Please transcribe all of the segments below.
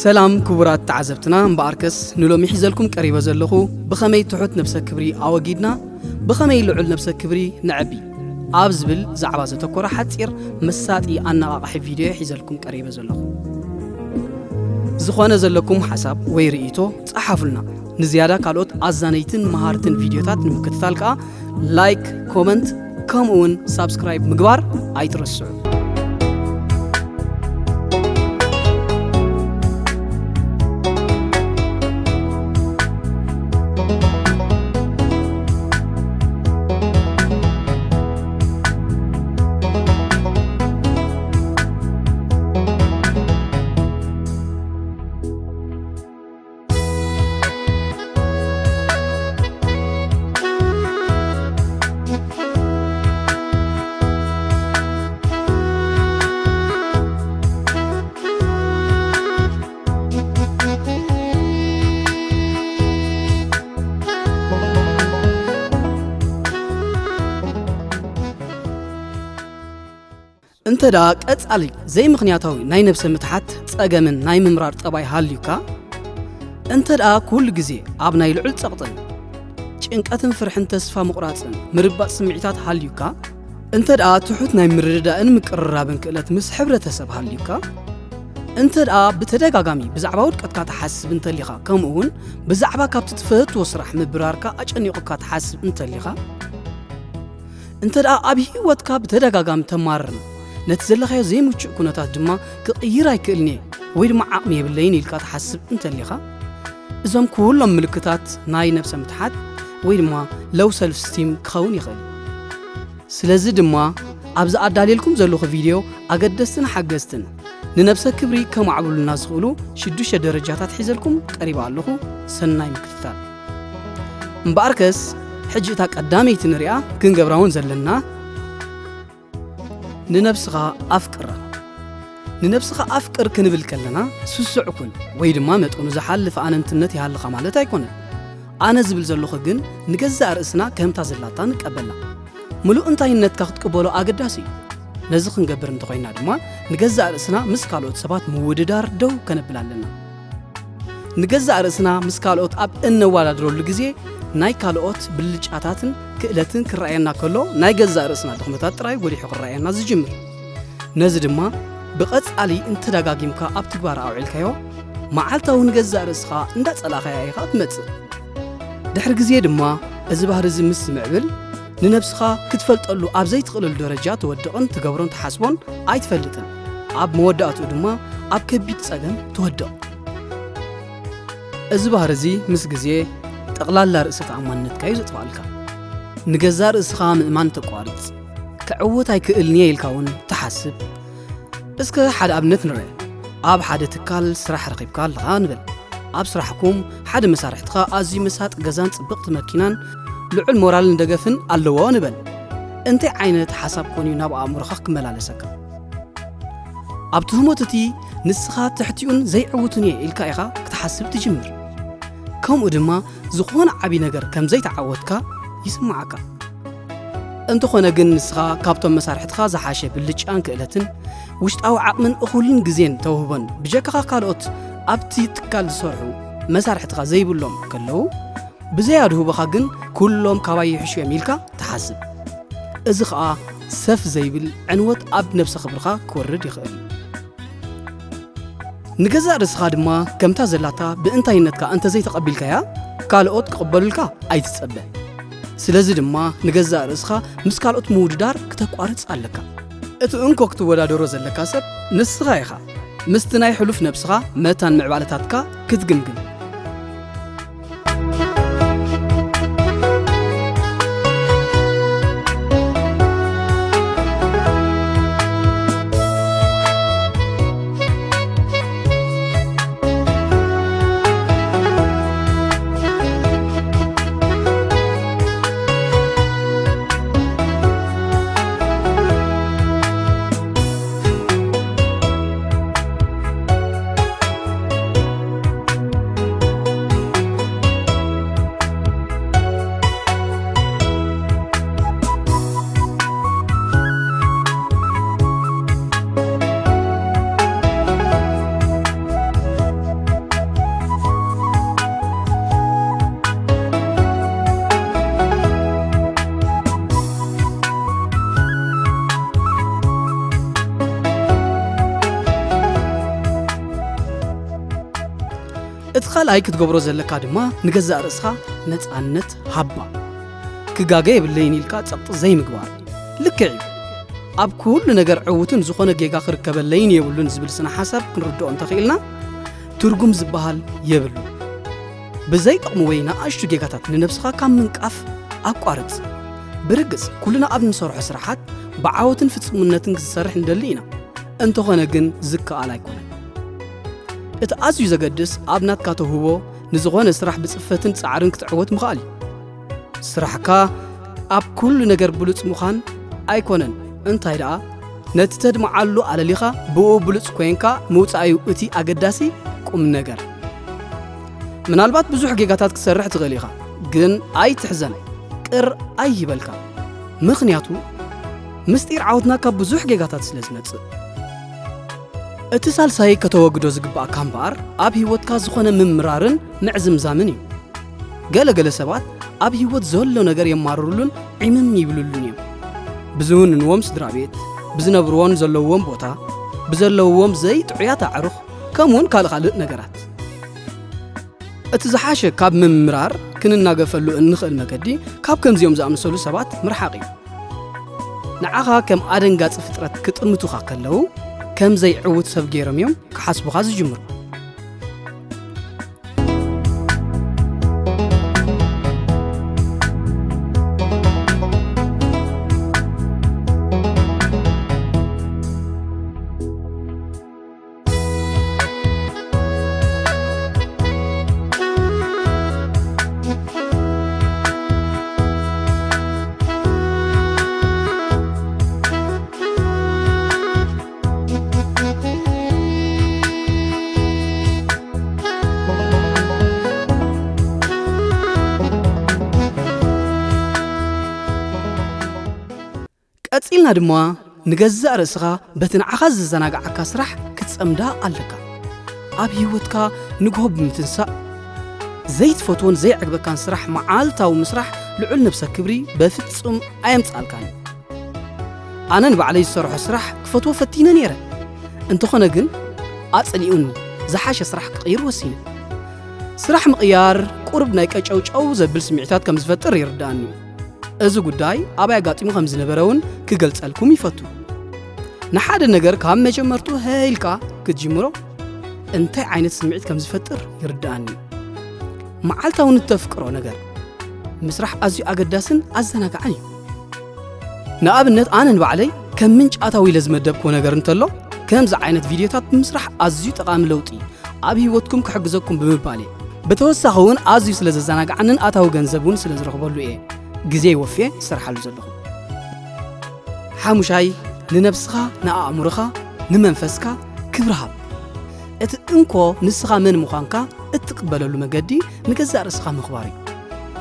ሰላም ክቡራት ተዓዘብትና፣ እምበኣርከስ ንሎሚ ሒዘልኩም ቀሪበ ዘለኹ ብኸመይ ትሑት ነብሰ ክብሪ ኣወጊድና ብኸመይ ልዑል ነብሰ ክብሪ ነዕቢ ኣብ ዝብል ዛዕባ ዘተኮረ ሓጺር መሳጢ ኣነቓቓሒ ቪድዮ ሒዘልኩም ቀሪበ ዘለኹ። ዝኾነ ዘለኩም ሓሳብ ወይ ርእይቶ ጸሓፉልና። ንዝያዳ ካልኦት ኣዛነይትን መሃርትን ቪድዮታት ንምክትታል ከኣ ላይክ፣ ኮመንት ከምኡውን ሳብስክራይብ ምግባር ኣይትረስዑ። እንተ ደኣ ቀጻሊ ዘይምኽንያታዊ ናይ ነብሰ ምትሓት ጸገምን ናይ ምምራር ጠባይ ሃልዩካ፣ እንተ ደኣ ኩሉ ግዜ ኣብ ናይ ልዑል ጸቕጥን ጭንቀትን ፍርሕን ተስፋ ምቑራጽን ምርባጽ ስምዒታት ሃልዩካ፣ እንተ ደኣ ትሑት ናይ ምርድዳእን ምቅርራብን ክእለት ምስ ሕብረተሰብ ሃልዩካ፣ እንተ ደኣ ብተደጋጋሚ ብዛዕባ ውድቀትካ ትሓስብ እንተሊኻ፣ ከምኡ እውን ብዛዕባ ካብቲ ትፈትዎ ስራሕ ምብራርካ ኣጨኒቑካ ትሓስብ እንተሊኻ፣ እንተ ደኣ ኣብ ህይወትካ ብተደጋጋሚ ተማርርን ነቲ ዘለኻዮ ዘይምቹእ ኩነታት ድማ ክቕይር ኣይክእልን እየ ወይ ድማ ዓቕሚ የብለይን ኢልካ ትሓስብ እንተሊኻ፣ እዞም ኩሎም ምልክታት ናይ ነብሰ ምትሓት ወይ ድማ ሎው ሰልፍ ስቲም ክኸውን ይኽእል እዩ። ስለዚ ድማ ኣብዚ ኣዳልየልኩም ዘለኹ ቪድዮ ኣገደስትን ሓገዝትን ንነብሰ ክብሪ ከማዕብሉልና ዝኽእሉ ሽዱሽተ ደረጃታት ሒዘልኩም ቀሪበ ኣለኹ። ሰናይ ምክትታል። እምበኣርከስ ሕጂ እታ ቀዳመይቲ ንሪኣ ክንገብራ እውን ዘለና ንነብስኻ ኣፍቅራ። ንነብስኻ ኣፍቅር ክንብል ከለና ስሱዕ ኩን ወይ ድማ መጠኑ ዝሓልፍ ኣነንትነት ይሃልኻ ማለት ኣይኮነን። ኣነ ዝብል ዘለኹ ግን ንገዛእ ርእስና ከምታ ዘላታ ንቀበላ። ምሉእ እንታይነትካ ክትቅበሎ ኣገዳሲ እዩ። ነዚ ክንገብር እንተኾይና ድማ ንገዛእ ርእስና ምስ ካልኦት ሰባት ምውድዳር ደው ከነብል ኣለና። ንገዛእ ርእስና ምስ ካልኦት ኣብ እነወዳድረሉ ግዜ ናይ ካልኦት ብልጫታትን ክእለትን ክረኣየና ከሎ ናይ ገዛእ ርእስና ድኽመታት ጥራይ ጎሊሑ ክረኣየና ዝጅምር። ነዚ ድማ ብቐጻሊ እንተደጋጊምካ ኣብ ትግባር ኣውዒልካዮ፣ መዓልታዊ ንገዛእ ርእስኻ እንዳጸላእካያ ኢኻ ትመጽእ። ድሕሪ ግዜ ድማ እዚ ባህሪ እዚ ምስ ዝምዕብል፣ ንነብስኻ ክትፈልጠሉ ኣብ ዘይትኽእለሉ ደረጃ ትወድቕን ትገብሮን ትሓስቦን ኣይትፈልጥን። ኣብ መወዳእትኡ ድማ ኣብ ከቢድ ጸገም ትወድቕ። እዚ ባህሪ እዚ ምስ ግዜ ጠቕላላ ርእሰ ተኣማንነትካ እዩ ዘጥፍኣልካ። ንገዛእ ርእስኻ ምእማን ተቋርጽ። ክዕወት ኣይክእልን እየ ኢልካ እውን ትሓስብ። እስከ ሓደ ኣብነት ንርአ። ኣብ ሓደ ትካል ስራሕ ረኺብካ ኣለኻ ንበል። ኣብ ስራሕኩም ሓደ መሳርሕትኻ ኣዝዩ መሳጢ ገዛን ጽብቕቲ መኪናን ልዑል ሞራልን ደገፍን ኣለዎ ንበል። እንታይ ዓይነት ሓሳብ ኮን እዩ ናብ ኣእምሮኻ ክመላለሰካ? ኣብ ትህሞት እቲ ንስኻ ትሕቲኡን ዘይዕውትን እየ ኢልካ ኢኻ ክትሓስብ ትጅምር። ከምኡ ድማ ዝኾነ ዓቢ ነገር ከም ዘይተዓወትካ ይስምዓካ። እንተኾነ ግን ንስኻ ካብቶም መሳርሕትኻ ዝሓሸ ብልጫን ክእለትን ውሽጣዊ ዓቕምን እኹልን ግዜን ተውህቦን ብጀካኻ ካልኦት ኣብቲ ትካል ዝሰርሑ መሳርሕትኻ ዘይብሎም ከለዉ፣ ብዘይ ኣድህቦኻ ግን ኩሎም ካባይ ይሕሹ እዮም ኢልካ ትሓስብ። እዚ ኸኣ ሰፍ ዘይብል ዕንወት ኣብ ነብሰ ክብርኻ ክወርድ ይኽእል እዩ። ንገዛእ ርእስኻ ድማ ከምታ ዘላታ ብእንታይነትካ እንተዘይተቐቢልካያ፣ ካልኦት ክቕበሉልካ ኣይትጸበ። ስለዚ ድማ ንገዛእ ርእስኻ ምስ ካልኦት ምውድዳር ክተቋርጽ ኣለካ። እቲ እንኮ ክትወዳደሮ ዘለካ ሰብ ንስኻ ኢኻ። ምስቲ ናይ ሕሉፍ ነብስኻ መታን ምዕባለታትካ ክትግምግም። እቲ ካልኣይ ክትገብሮ ዘለካ ድማ ንገዛእ ርእስኻ ነጻነት ሃባ። ክጋገ የብለይን ኢልካ ጸቕጢ ዘይምግባር። ልክዕ እዩ። ኣብ ኩሉ ነገር ዕዉትን ዝኾነ ጌጋ ክርከበለይን የብሉን ዝብል ስነ ሓሳብ ክንርድኦ እንተኽኢልና፣ ትርጉም ዝበሃል የብሉን። ብዘይጠቕሙ ወይ ንኣሽቱ ጌጋታት ንነብስኻ ካብ ምንቃፍ ኣቋርጽ። ብርግጽ፣ ኩልና ኣብ እንሰርሖ ስራሓት ብዓወትን ፍጹምነትን ክንሰርሕ ንደሊ ኢና። እንተኾነ ግን ዝከኣል ኣይኮነን። እቲ ኣዝዩ ዘገድስ፣ ኣብ ናትካ ተውህቦ ንዝኾነ ስራሕ ብጽፈትን ጻዕርን ክትዕወት ምኽኣል እዩ። ስራሕካ ኣብ ኩሉ ነገር ብሉጽ ምዃን ኣይኮነን፣ እንታይ ደኣ ነቲ ተድምዓሉ ኣለሊኻ ብኡ ብሉጽ ኮይንካ ምውጻእ እዩ እቲ ኣገዳሲ ቁም ነገር። ምናልባት ብዙሕ ጌጋታት ክትሰርሕ ትኽእል ኢኻ፣ ግን ኣይትሕዘን፣ ቅር ኣይበልካ። ምኽንያቱ፣ ምስጢር ዓወትና ካብ ብዙሕ ጌጋታት ስለ ዝመጽእ። እቲ ሳልሳይ ከተወግዶ ዝግባኣካ እምበኣር፣ ኣብ ህይወትካ ዝኾነ ምምራርን ምዕዝምዛምን እዩ። ገለ ገለ ሰባት ኣብ ህይወት ዘሎ ነገር የማርሩሉን ዒምም ይብሉሉን እዮም። ብዝውንንዎም ስድራ ቤት፣ ብዝነብርዎን ዘለውዎም ቦታ፣ ብዘለውዎም ዘይጥዑያት ኣዕሩኽ፣ ከምኡውን ካልእ ካልእ ነገራት። እቲ ዝሓሸ ካብ ምምራር ክንናገፈሉ እንኽእል መገዲ፣ ካብ ከምዚኦም ዝኣመሰሉ ሰባት ምርሓቕ እዩ። ንዓኻ ከም ኣደንጋጺ ፍጥረት ክጥምቱኻ ከለዉ፣ ከም ዘይዕዉት ሰብ ገይሮም እዮም ክሓስቡኻ ዝጅምሩ። ቀጺልና ድማ ንገዛእ ርእስኻ በቲ ንዓኻ ዘዘናግዓካ ስራሕ ክትጸምዳ ኣለካ። ኣብ ህይወትካ ንግሆ ብምትንሳእ፣ ዘይትፈትዎን ዘይዕግበካን ስራሕ መዓልታዊ ምስራሕ ልዑል ነብሰ ክብሪ በፍጹም ኣየምጽኣልካን እዩ። ኣነ ንባዕለይ ዝሰርሖ ስራሕ ክፈትዎ ፈቲነ ነይረ። እንተኾነ ግን ኣጽሊኡኒ፣ ዝሓሸ ስራሕ ክቕይር ወሲነ። ስራሕ ምቕያር ቁሩብ ናይ ቀጨውጨው ዘብል ስምዒታት ከም ዝፈጥር ይርድኣኒ እዩ። እዚ ጉዳይ ኣበይ ኣጋጢሙ ከም ዝነበረ እውን ክገልጸልኩም ይፈቱ። ንሓደ ነገር ካብ መጀመርቱ ሀ ኢልካ ክትጅምሮ እንታይ ዓይነት ስምዒት ከም ዝፈጥር ይርድኣኒ እዩ። መዓልታዊ ንተፍቅሮ ነገር ምስራሕ ኣዝዩ ኣገዳስን ኣዘናጋዕን እዩ። ንኣብነት፣ ኣነ ንባዕለይ ከም ምንጪ ኣታዊ ኢለ ዝመደብክዎ ነገር እንተሎ፣ ከምዚ ዓይነት ቪድዮታት ብምስራሕ ኣዝዩ ጠቓሚ ለውጢ ኣብ ህይወትኩም ክሕግዘኩም ብምባል እየ። ብተወሳኺ እውን ኣዝዩ ስለ ዘዘናግዓንን ኣታዊ ገንዘብ እውን ስለ ዝረኽበሉ እየ ግዜ ወፍየ ይሰርሓሉ ዘለኹ። ሓሙሻይ፣ ንነብስኻ፣ ንኣእምሮኻ፣ ንመንፈስካ ክብሪ ሃብ። እቲ እንኮ ንስኻ መን ምዃንካ እትቕበለሉ መገዲ ንገዛእ ርእስኻ ምኽባር እዩ።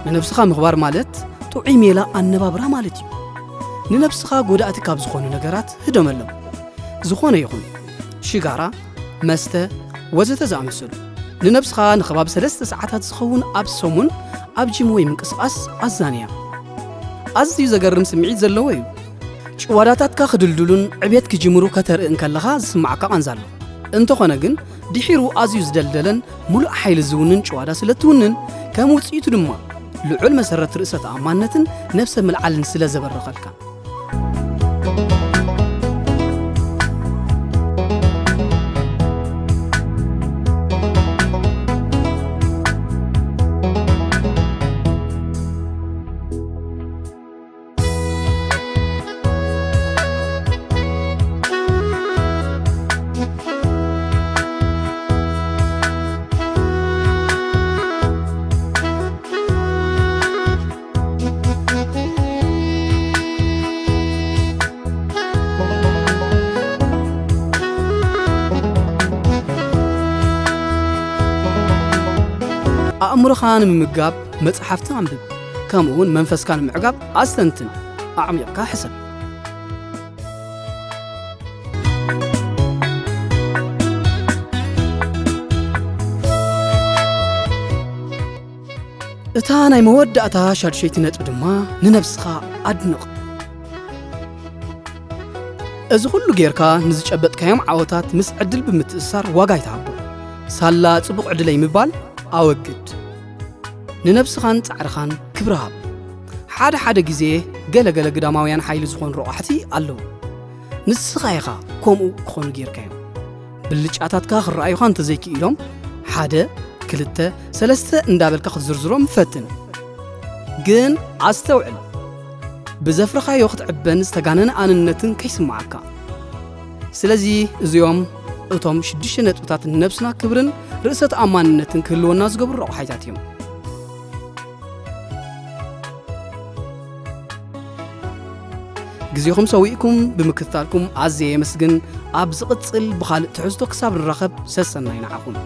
ንነብስኻ ምኽባር ማለት ጥዑይ ሜላ ኣነባብራ ማለት እዩ። ንነብስኻ ጎዳእቲ ካብ ዝኾኑ ነገራት ህደመሎም። ዝኾነ ይኹን ሽጋራ፣ መስተ፣ ወዘተ ዝኣመሰሉ። ንነብስኻ ንከባቢ ሰለስተ ሰዓታት ዝኸውን ኣብ ሰሙን ኣብ ጂም ወይ ምንቅስቓስ ኣዛንያ። ኣዝዩ ዘገርም ስምዒት ዘለዎ እዩ። ጭዋዳታትካ ክድልድሉን ዕቤት ክጅምሩ ከተርኢ እንከለኻ ዝስምዓካ ቃንዛ ኣሎ። እንተኾነ ግን፣ ድሒሩ ኣዝዩ ዝደልደለን ምሉእ ሓይሊ ዝውንን ጭዋዳ ስለ እትውንን፣ ከም ውጽኢቱ ድማ ልዑል መሰረት ርእሰ ተኣማንነትን ነብሰ ምልዓልን ስለ ዘበረኸልካ። ኣእምሮኻ ንምምጋብ መጽሓፍቲ ኣንብብ፣ ከምኡ እውን መንፈስካ ንምዕጋብ ኣስተንትን፣ ኣዕሚቕካ ሕሰብ። እታ ናይ መወዳእታ ሻድሸይቲ ነጥቢ ድማ ንነብስኻ ኣድንቕ። እዚ ኩሉ ጌርካ ንዝጨበጥካዮም ዓወታት ምስ ዕድል ብምትእስሳር ዋጋ ኣይትሃቦ። ሳላ ጽቡቕ ዕድለይ ምባል ኣወግድ። ንነብስኻን ጻዕርኻን ክብሪ ሃብ። ሓደ ሓደ ግዜ ገለ ገለ ግዳማውያን ሓይሊ ዝኾኑ ረቋሕቲ ኣለዉ። ንስኻ ኢኻ ከምኡ ክኾኑ ጌርካዮም። ብልጫታትካ ክረኣዩኻ እንተዘይክኢሎም፣ ሓደ፣ ክልተ፣ ሰለስተ እንዳበልካ ክትዝርዝሮም ፈትን። ግን ኣስተውዕል፣ ብዘፍረኻዮ ክትዕበን ዝተጋነነ ኣንነትን ከይስምዓካ። ስለዚ እዚኦም እቶም ሽዱሽተ ነጥብታት ንነብስና ክብርን ርእሰ ተኣማንነትን ክህልወና ዝገብሩ ረቑሓይታት እዮም። ግዜኹም ሰዊእኩም ብምክትታልኩም ኣዝየ የመስግን። ኣብ ዝቕጽል ብኻልእ ትሕዝቶ ክሳብ ንራኸብ ሰሰናይ ንዓኹም።